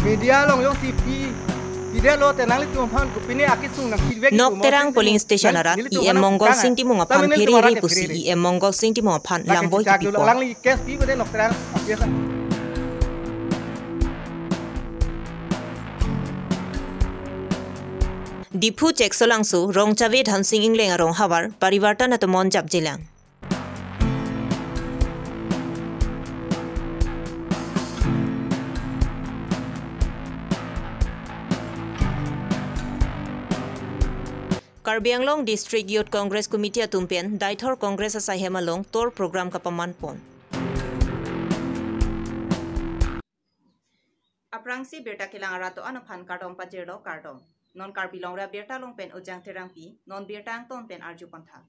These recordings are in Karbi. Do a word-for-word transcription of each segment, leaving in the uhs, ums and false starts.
Media along jongsi pi, pidetlo te nanglitum aphan kopine akesung nangpivek. Nok Terang polling station arat E M Mongol Sing Timung aphan pherere pusi E M Mongol Sing Timung aphan lamboi kepipon. Alangli case pi bode Nok Terang apyasa. Diphu Cheksolangso, Rongchave Dhansing Engleng arong havar Parivartan atomon japjelang. Karbi Anglong District Youth Congress Committee atum pen Deithor Congress asaihem along tour program kapaman pon. Aphrangsi birta kelang arat do-an aphan kardom pajirlo, kardom. Non Karbi Longri Abirta along pen Ojang Terangpi, non birta angton pen arju pon tha.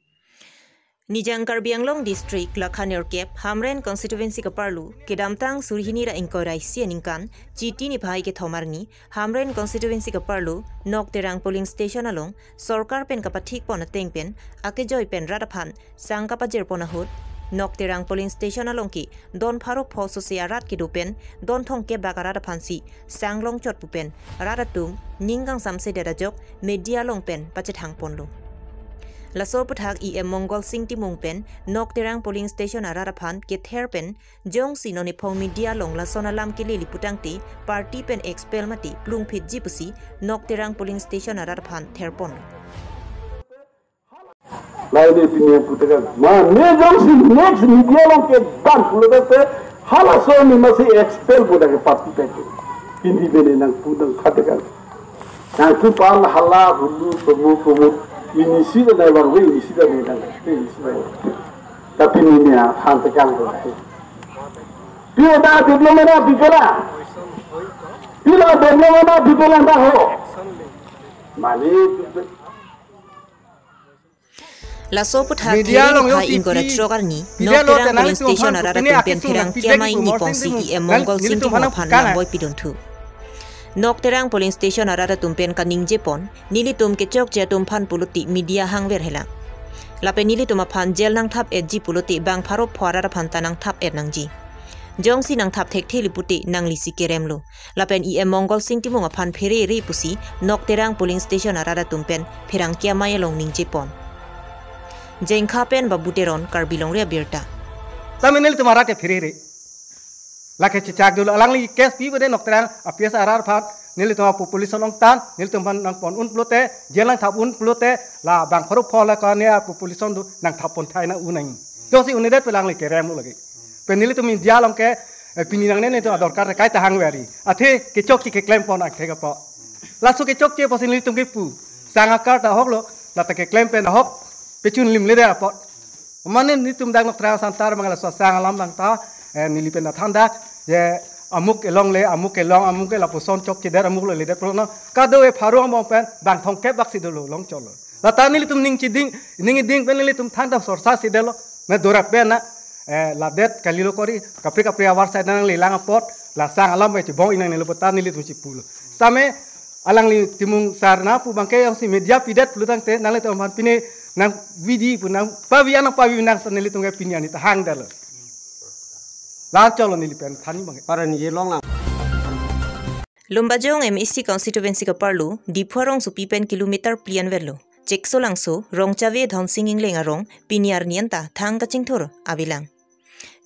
Nijang Karbi Anglong District lakha nerkep Hamren Constituency kaparlu, kedamtang suri hini ra ingkoi ra isi aningkan, Chiti niphai kethom arni, Hamren Constituency kaparlu, Nok Terang polling station along, sorkar pen kapathik pon ateng pen, akejoi pen rat aphan sang kapajir pon ahut, Nok Terang polling station along ke don pharo pho sose arat kedo pen, don thomkep bak arat aphansi sang longchot pu pen rat atum ning kangsamsedet ajok media along pen pachethang ponlo. Laso aphuthak E M Mongol Sing Timung pen Nok Terang polling station arat aphan kether pen, jongsi non ephong media along lason alam kelele putangte party pen expel mate plungphitji pusi Nok Terang polling station arat aphan ther ponlo. Laine pini putekan. Mane jongsi next media along keban pulo te halaso ni masi expel pu dak ke party pen ke. Pini bene nangpu nangthatekan. Nangkepal hala hulu kumu kumu. Ini sida na warwe, ini sida na nang. Ini sida. Tapi ini ya thantekan ko. Pio da development na pipela. Pila development na pipela dah ho. Mane Laso aphuthak media along pherere ingkoi ra throk arni, Nok Terang polling station arat atum pen pherangke amei ni pongsi E M Mongol Sing Timung aphan lamboi pidunthu. Nok Terang polling station arat atum pen kaningje pon, nelitum kechokche atum aphan pulote media hangver helang. Lapen nelitum aphan jail nangthap-etji pulote bang pharo pho arat aphan ta nangthap-et nangji. Jongsi nangthap thekthe li pute nanglisi keremlo. Lapen E M Mongol Sing Timung aphan pherere pusi Nok Terang polling station arat atum pen pherangke amei along ningje pon. Jengkha pen Babu Teron, Karbi Longri Abirta. Tame nelitum arat ke pherere. Lake chechak dolo alangli case pi bode Nok Terang apyas arat aphan nelitum population ongtan nelitum aphan nangpon un pulote jail nangthap un pulote la bang pharo pho la kane population do nangthap pon thai na unang. Jongsi unedet pe alangli keremlo lagi. Pen nelitum media along ke, eh, pini nangne nelitum adorkar kaita hangver ri. Athe kechokche keklem pon athe kapo. Laso kechokche pusi nelitum kepu. Sang akar ta ahoklo, la ta keklem pen ahok, pechun limle de apot. Mane nelitum dak Nok Terang Center mangala so sang alam dang ta, eh, neli pen athan dak, ye amuk elong le, amuk elong, amuk ke lapuson chokchedet, amuk le ledet pulo no. Kado-e pharo angbong pen, bang thomkep bak si dolo, longchotlo. La ta nelitum ning chiding, ning iding pen nelitum than ta sorsa si detlo. Me dora pen na, eh, ladet kalilo kori, kapri kapri avar side nanglelang apot, la sang alam me chibong inang nelo pota nelitum chipulo. Same alangli Timung sar na pu abangke jongsi media pidet pulotangte nanglitum aphan pine nangviji pu nangpavi anang pavi nang sa nelitum ke pini ani ta hangdetlo. Longchotlo neli pen thanji abangke. Para ni ye long lang. Lumbajong M A C constituency kaparlu, Diphu arongsopi pen kilometer phli anverlo. Cheksolangso, Rongchave Dhansing Engleng arong, pini arni anta thang kachingthur avelang.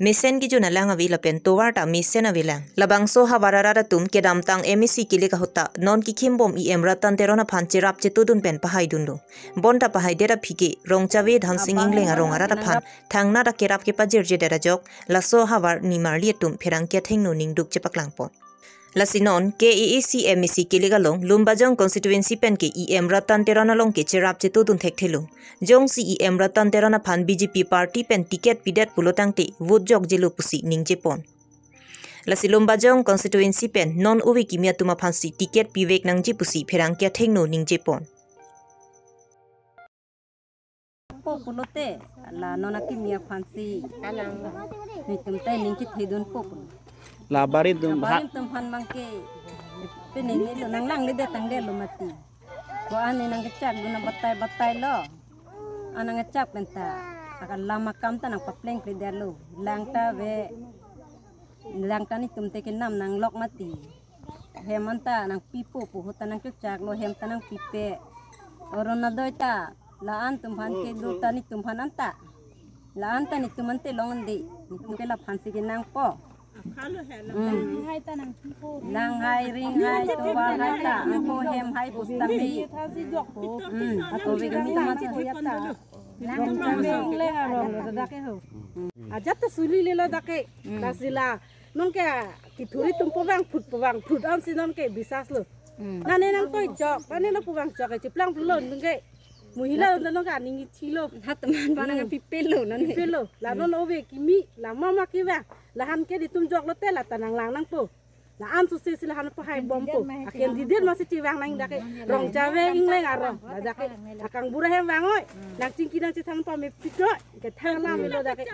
Mesen kejun alang ave lapen tovar ta mesen avelang. Labangso havar arat atum kedamtang M A C kelek ahut ta non kekim bom E M Ratan Teron aphan cherap chetudun pen pahaidunlo. Bonta pahaidet aphi ke Rongchave Dhansing Engleng arong arat aphan thangnat akerap kepajirjedet ajok laso havar nimarli atum pherangke athengno ningduk chepaklang pon. Lasi non K A A C M A C kelek along Lumbajong constituency pen ke E M Ratan Teron along ke cherap chetudun thekthelo. Jongsi E M Ratan Teron aphan B J P party pen ticket pidet pulotangte vote jokjelo pusi ningje pon. Lasi Lumbajong constituency pen non ove kimi atum aphansi ticket pivek nangji pusi pherangke athengno ningje pon. Po pulote, la non akimi aphansi. Netum te ning kithedun po pulo. La bari dum ha. Bari tum aphan abangke. Pini nilo nanglangledet tangdetlo mati. Ko ani nangkechak dun batai batai lo. Anang kechak penta. Akan lam akam ta nangpaplengpledetlo. Lang ta ave. Lang ta netum te kenam nanglok mati. Hem anta nangpipo, pu ahut ta nangchechaklo, hem ta nangpipe. Orunodoi ta la-an atum aphan kedo ta netum aphan anta. La-an ta netum ante long ande. Netum ke laphan si kenangpo. Hmm. Langhai, ringhai, tovar hai ta, angko hem hai pusitame. Hmm. Ako bigin mi teman sa. Ajat ta suli lelo dak ke. Hmm. Lasi la nonke kethur atum pavang phut pavang phut ansi nonke bisas lo. Hmm. Nane nangkoi chok, nane nangpavang chok, chiplang pulo nonke. Muhila nonke aning ithilo. Hat teman panang pipelo nane. Pipelo. La non ove kimi, la mama kevang. Lahan ke netum joklo te la ta nanglang nangpo. La-an suse si lahan pahai bompo. A candidate masi chevang nang dak ke. Rong Chave Ingleng arong. La dak ke. Akang bura hem vang oi. Nangchingki nangchethan pamepik oi. Kethang alam avelo dak ke.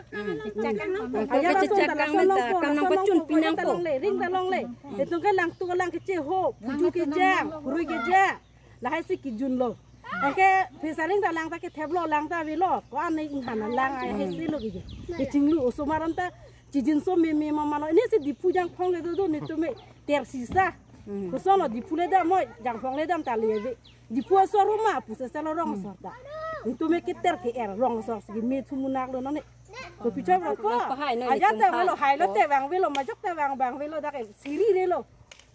Ajat ta lason ta lason nangpo, kam lason nangpachun nangpo, pinangpo. Ring ta longle, ring ta longle. Netum ke langtuk alang kecheho, puju kejang, purui kejang. Lahai si kejunlo. Anke phesaring ta lang ta ketheplo, lang ta avelo. Ko-an ne inghan lang ai hai si lo kejun. Kechinglu osomar anta chijinso meme mamalo. Ini si Diphu jangphong le dodo netum me ter sisa. Hmm. Koson lo Diphu le dam oi, jangphong le dam ta le ave. Diphu asor ma, pusi selo rong asor ta. Netum me keter ke-er rong asor si me thumunak lo nane. Kopi chom lo ko. Pahai nane. Ajat ta netum velo, hai lo te vang velo, majok ta vang vang velo dak ke siri relo.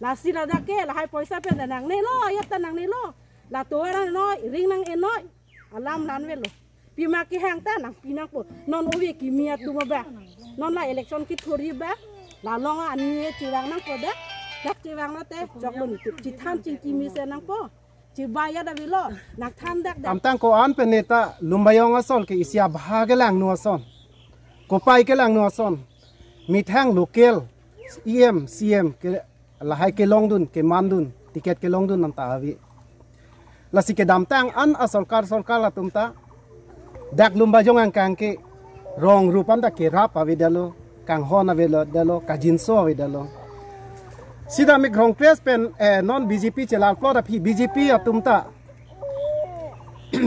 Lasi la dak ke lahai poisa pen ta nangnelo, ajat ta nangnelo. La tovar nangnoi, ring nang-enoi. Alam la-an avelo. Pima kehang ta nangpi nangpo. Non ove kimi atum abang. Non la election kethur abang. La long ani chevang nangpo dak. Dak chevang nate choklo netum. Chethan chingki mesen nangpo. Chebai ajat avelo. Nangthan dak dak. Damtang ko-an pen neta Lumbajong asol ke isi abha kelangno ason. Kopai kelangno ason. Methang local E M, C M ke lahai kelongdun, kemandun, ticket kelongdun anta ave. Lasi kedamtang an asorkar, sorkar atum ta dak Lumbajong angkang ke rong rup anta kerap avedetlo, kanghon avedetlo, kajinso avedetlo. Sita me rong pres pen, eh, non B J P chelarplot aphi B J P atum ta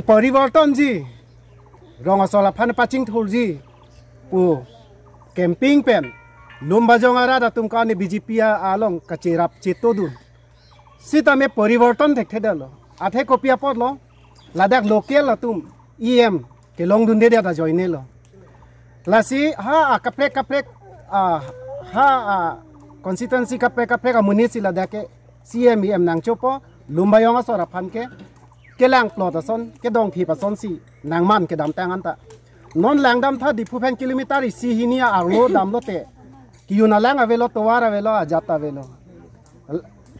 porivarton ji, rong asol aphan pachingthurji pu campaign pen Lumbajong arat atum ko-an ne B J P along kacherap chetodun. Sita me porivarton thekthedetlo. Athe kopi apotlo? Ladak local atum E M kelongdundedet ajoinelo. Lasi ha akaprek kaprek, ah, ha, ah, constituency kaprek kaprek amonit si ladak ke C M E M nangchopo, Lumbajong asor aphan ke kelangplot ason, kedongthip ason si nangman kedamtang anta. Non langdam tha Diphu pen kilometer isi hini arlo damlote. Kejun alang avelo, tovar avelo, ajat avelo.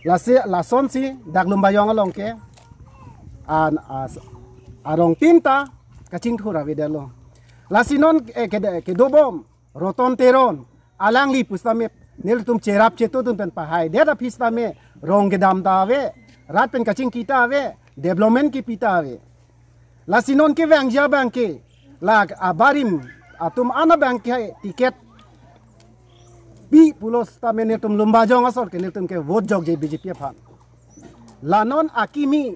Lasi lason si dak Lumbajong along ke an as arong tin ta kachingthur avedetlo. Lasi non, eh, kede-, kedobom Roton Teron, alangli pusitame nelitum cherap chetodun pen pahaidet aphi sitame rong kedam ta ave, rat pen kachingki ta ave, development kipi ta ave. Lasi non kevangji abang ke, la abarim atum an abang ke ticket pi pulo sitame nelitum Lumbajong asor ke nelitum ke vote jokji B J P aphan. La non akimi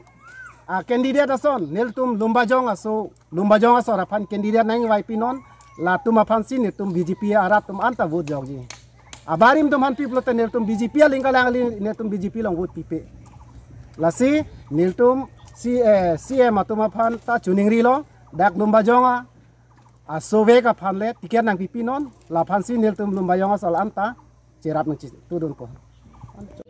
a candidate ason nelitum Lumbajong aso, Lumbajong asor aphan candidate nangvaipi non, latum aphan si nelitum B J P arat atum anta vote jokji. Abarim atum aphan pi pulote nelitum B J P aling kalang kali, nelitum B J P along vote pipe. Lasi nelitum si, eh, C M atum aphan ta choningrilo, dak Lumbajong a, asovek aphan le ticket nangpipi non, laphan si nelitum Lumbajong asol anta cherap nangchetodunpo.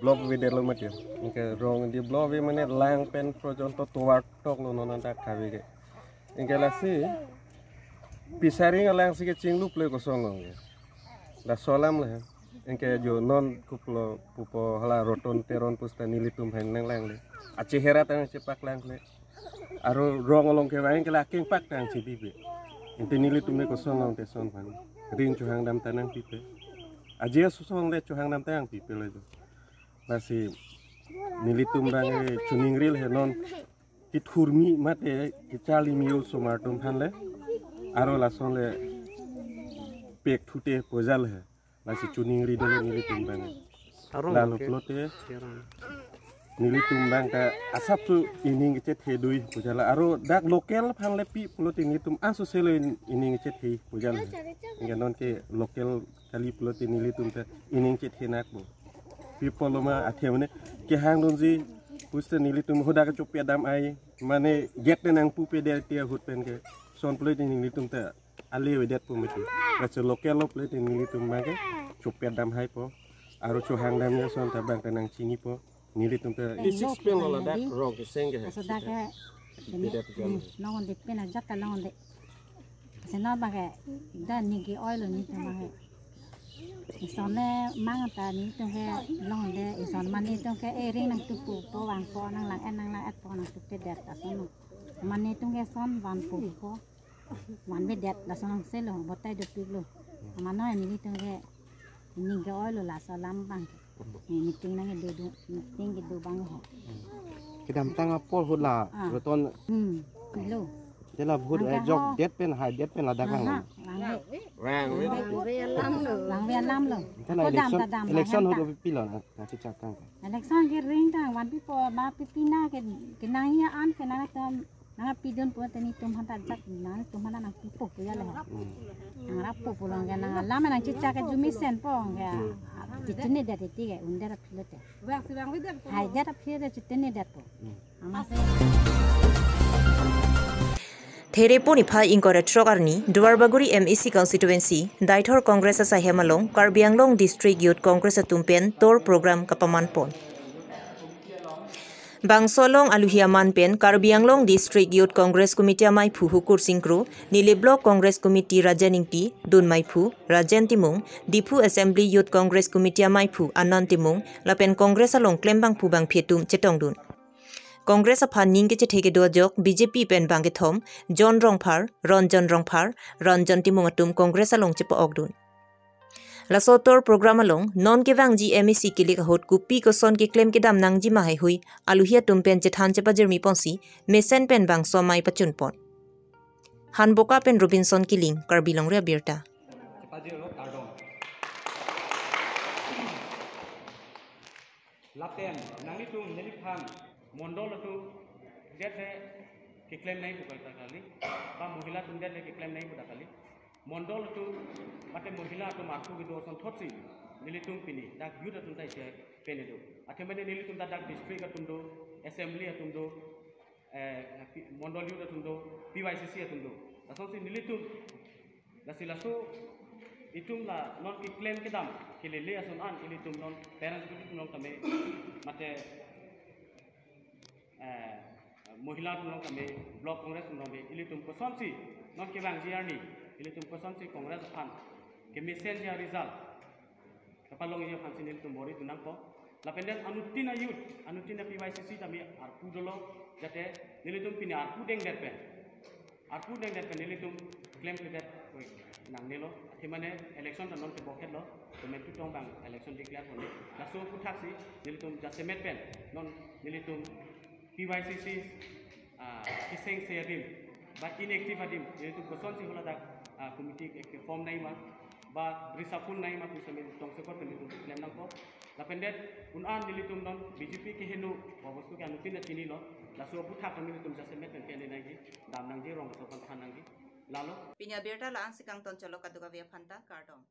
Block avedetlo mati. Anke rong di block ave mane lang pen projonto tovar toklo non anta kave ke. Anke lasi phesaring alang si kechinglup le kosong ong ke. Laso alam le. Anke jo non kopilo pupo hala Roton Teron pusita nelitum hang nanglangle. Achehera ta nangchepaklangle. Aro rong along kevang ke la kengpak ta nangchepipe. Ante nelitum le kosong ong te son aphan. Ring chohangdam ta nangpipe. Aje sosong le chohangdam ta nangpipe le jo. Lasi nelitum abang, eh, choningrilo he non. Kethurmi mate kecharlimi osomar atum aphan le. Aro lason le pek thute pojal he. Lasi choningri dolo nelitum abang. Arong lalo ke pulote kerang. Nelitum abang ta asap tu ining kechethe dui pojal. Aro dak local aphan le pi pulote nelitum aso selo in-, ining kechethe pojal. Anke non ke local kali pulote nelitum ta ining chethe nakpo. People lo ma athe mane kehang dunji puste nelitum hadak chopet dam ai mane gate te nangpupedet ti ahut pen ke son pulote nelitum ta ale avedet po mati. Kache local lo pulote nelitum abang ke chopet dam hai po. Aro chohang dam ya son ta abang ta nangchinipo. Nelitum ta P six pen lo ladak rong keseng ke. Laso dak ke Bedet ke. Hmm, longonde pen ajat ta longonde. Seno abang ke da ningke-oi lo nelitum abang ke. Ison ne mang ta nelitum ke longonde, ison mane nelitum ke ering nangtupo, po vangpo, nanglang-et nanglang-et po nangtupedet ta son. Mane nelitum ke son vanpo po. Vanvedet lason nangselo, batai dopiklo. Mane nelitum ke ningke-oi lo laso alam abang ke. Ni meeting nangkedo, meeting kedo abang ho. Kedamtang apor ahut la Ah. Roton Hmm, lo. Tela vote Angka eh, jok ho. Det pen hai det pen ladak Aha, lang. Vangve. Vang, vang. Vangve alam lo. Tela Ako dam election, ta dam, election aham ahut ta. Opi pilo na, na chichak kang. Election ke ring ta, vanpipo, ma pipi na ke, ke nang ya an, ke nang tam, nangpidun po te nelitum aphan ta ajat, nelitum aphan nangpipo po ya le. Hmm. Nangrapo po long ke nang alam nangchichak ke jumisen po ke. Hmm. Chitene det ti ke, under aphi lo te. Hai det aphi lo te chitene det po. Hmm. Amat. Therepon niphai ingkoi ra throk arni, Duarbagori M A C constituency, Deithor Congress asaihem along, Karbi Anglong District Youth Congress atum pen tour program kapaman pon. Bangso along aluhi aman pen Karbi Anglong District Youth Congress Committee amaiphu Hukur Singkro, neli Block Congress Committee Rajen Ingti, dunmaiphu Rajen Timung, Diphu Assembly Youth Congress Committee amaiphu Anand Timung, lapen Congress along klembangphu bangphi atum chetongdun. Congress aphan ning kechethe kedo ajok B J P pen bangkethom, John Rongphar, Ranjan Rongphar, Ranjan Timung atum Congress along chepa-okdun. Laso tour program along non kevangji M A C kilik ahut kopi koson keklem kedam nangji ma haihui aluhi atum pen chethan chepajirmi ponsi mesen pen bangso amei pachun pon. Hanboka pen Robinson Killing, Karbi Longri Abirta. Chepajirlo kardom. Lapen nanglitum neliphan mondol atum det le keklem nangji pu ta kali, ba mohila atum det le keklem nangji pu ta kali. Mondol atum, mate mohila atum arpu kedo asonthotsi, nelitum pini dak youth atum ta isi pen do. Athe mane nelitum ta dak district atum do, assembly atum do, eh, pi-, mondol youth atum do, P Y C C atum do. Lasonsi nelitum, lasi laso itum la non keklem kedam kelele ason an ilitum non parents group atum along tame, mate eh, mohila atum along tame, Block Congress atum along tame, ilitum kosonsi non kevangji arni, ilitum kosonsi Congress aphan kemesen ji aresult kapalongji aphansi nelitum bor-idun nangpo. Lapen det anuttin a-youth, anuttin a-P Y C C tame arpu dolo, jate nelitum pini arpu dengdet pen, arpu dengdet pen nelitum klemkledet nangnelo. Athe mane election ta non tebokhetlo, komantu tong abang election declare pon-e. Laso aphuthaksi nelitum jasemet pen non nelitum P Y C C, ah, kesengse adim ba inactive adim, nelitum kosonsi holadak, ah, committee ke, ke form nangji ma, ba reshuffle nangji ma pu sitame tongsekot pen nelitum klem nangpo. Lapen det un-an nelitum non B J P keheno, ba bostu ke anuttin ta chinilo, laso aphuthak nelitum jasemet pen kele nangji, dam nangji, rong aso aphan than nangji. Lalo. Pini abirta la-ansi kangton cholo kadokave aphanta, kardom.